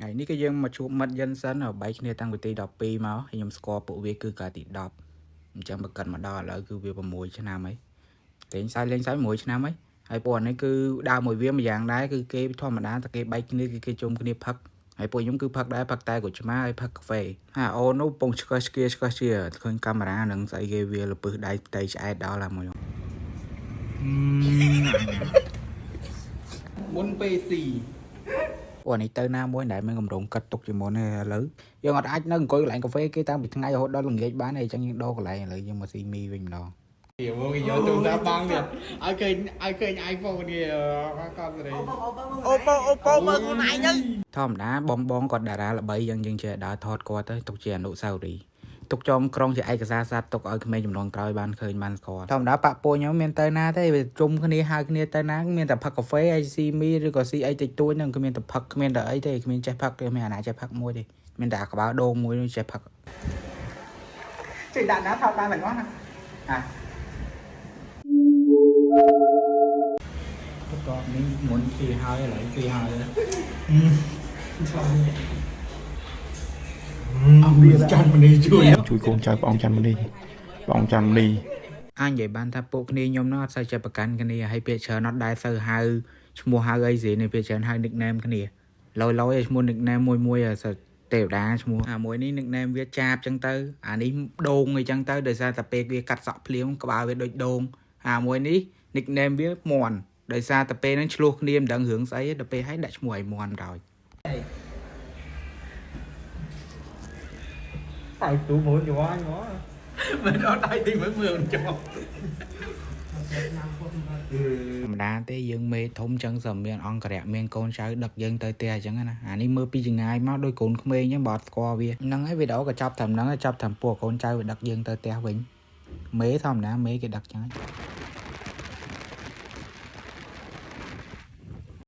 ថ្ងៃនេះក៏យើងមកជួបមិត្តយិនសិនបែកគ្នាតាំងពីទី12មកហើយខ្ញុំស្គាល់ពួកវាគឺកាលទី10អញ្ចឹងបើកិនមកដល់ឥឡូវគឺវា6ឆ្នាំហើយលេងសើចលេងសើច6ឆ្នាំហើយហើយពួកអានេះគឺដើរមួយវាម្យ៉ាងដែរគឺគេធម្មតាតែគេបែកគ្នាគឺគេជុំគ្នាផឹកហើយពួកខ្ញុំគឺផឹកដែរផឹកតែក្រូចឆ្មាហើយផឹកកាហ្វេហើយអូននោះពងឆ្កឹះឆ្កៀឆ្កឹះជាឃើញកាមេរ៉ានឹងស្អីគេវាលពឹសដៃផ្ទៃឆ្អែតដល់ហើយមួយ មុនពេលស៊ី អូអានេះទៅណាមួយដែលមានកម្រងកាត់ទុកជាមុនទេឥឡូវយើងអត់អាចនៅអង្គុយកន្លែងកាហ្វេគេតាំងពីថ្ងៃរហូតដល់ល្ងាចបានទេអញ្ចឹងយើងដូរកន្លែងឥឡូវយើងមកស៊ីមីវិញម្ដង គេមកគេយកទូរស័ព្ទបងទៀតឲ្យឃើញឲ្យឃើញ iPhone គេក៏ស្រី អូប៉ូអូប៉ូមើលខ្លួនឯងទៅ ធម្មតាបងបងគាត់តារាល្បីយ៉ាងយើងចេះដើរថតគាត់ទៅទុកជាអនុស្សាវរីយ៍ទុកចងក្រុងជាឯកសារសត្វទុកឲ្យក្មេងចំនួនក្រោយបានឃើញបានស្គាល់ធម្មតាបាក់ពួកខ្ញុំមានទៅណាទេវាជុំគ្នាហៅគ្នាទៅណាមានតែផឹកកាហ្វេហើយស៊ីមីឬក៏ស៊ីអីតិចតួចហ្នឹងគឺមានតែផឹកគ្មានតែអីទេគ្មានចេះផឹកទេមានអាណាចេះផឹកមួយទេមានតែអាក្បាលដូងមួយនោះចេះផឹកចេះដាក់ណាថតបានទាំងអស់ណាអា បន្ទាប់នេះមុនគេហើយឥឡូវគេហើយ អស់វាច័ន្ទមនីជួយ ជួយកូនចៅព្រះអង្គច័ន្ទមនីព្រះអង្គច័ន្ទមនី អាចនិយាយបានថាពួកគ្នាខ្ញុំនោះអត់សូវចេះប្រកាន់គ្នាហើយពាក្យច្រើនអត់ដែលសូវហៅឈ្មោះហៅអីស្រីនេះពាក្យច្រើនហៅ nickname គ្នាលយលយឲ្យឈ្មោះ nickname មួយមួយឲ្យសិតទេវតាឈ្មោះអាមួយនេះ nickname វាចាបចឹងទៅអានេះដូងអីចឹងទៅដោយសារតែពេលវាកាត់សក់ភ្លាមក្បាលវាដូចដូងអាមួយនេះ nickname វាមន់ដោយសារតែពេលហ្នឹងឆ្លោះគ្នាមិនដឹងរឿងស្អីទេដល់ពេលឲ្យដាក់ឈ្មោះឲ្យមន់ដល់ តែទូមុនយល់មកមិនអត់ដៃទីមើលមើលចោល ធម្មតាទេយើងមេធំចឹងសើមានអង្គរៈមានកូនចៅដឹកយើងទៅផ្ទះអញ្ចឹងណាអានេះមើលពីចង្ងាយមកដូចកូនក្មេងអញ្ចឹងបើអត់ស្គាល់វាហ្នឹងហើយវីដេអូក៏ចាប់ត្រឹមហ្នឹងហើយចាប់ត្រឹមពួកកូនចៅវាដឹកយើងទៅផ្ទះវិញមេធម្មតាមេគេដឹកចឹងហើយ